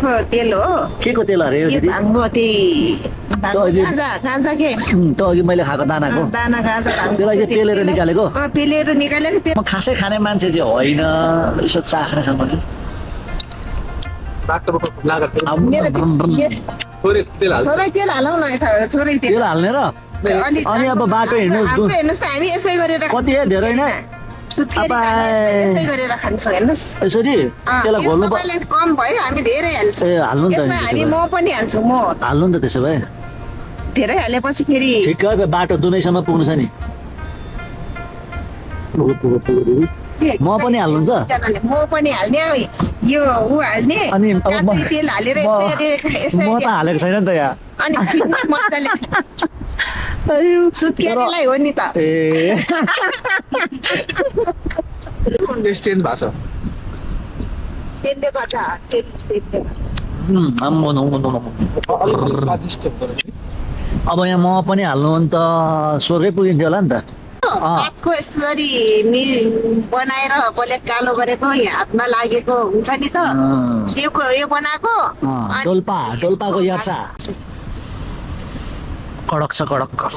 बाँसको तेल हो के को तेल अरे यो यो दिदी भाङ्गो गाँजा के त अघि मैले खाएको दानाको दाना गाँजा त्यसलाई चाहिँ पेलेर निकालेको पेलेर निकालेको त्यो म खासै खाने मान्छे चाहिँ होइन यसो चाख्नेसम्म थोरै तेल हालौँ न यता थोरै तेल तेल हाल्ने र अनि अब बाटो हिँड्नु हाम्रो हेर्नुहोस् त हामी यसै गरेर कति धेरै नै सुत्केरी यसै गरेर खान्छौँ हेर्नुहोस् यसरी त्यसलाई घोल्नु तपाईँलाई कम भयो हामी धेरै हाल्छौँ ए हाल्नु नि त यसमा हामी म पनि हाल्छौँ म हाल्नु नि त त्यसो भए धेरै हालेपछि फेरि ठिकै हो बाटो दुनैसम्म पुग्नु छ नि म पनि हाल्नुहुन्छ एकजनाले म पनि हाल्ने यो ऊ हाल्ने अनि अब काँचै तेल हालेर म त हालेको छैन नि त यहाँ अनि मजाले सुत्केरीलाई हो नि त ए चेन्ज भएको छ त्यसले गर्दा त्यसले अलिकति स्वादिष्ट हुँदो रहेछ अब यहाँ म पनि हाल्नु भने त स्वर्गै पुगिन्थ्यो होला नि त हातको यसरी बनाएर कसले कालो गरेको हातमा लागेको हुन्छ नि त त्यो यो बनाएको डोल्पाको यासा कडक छ कडक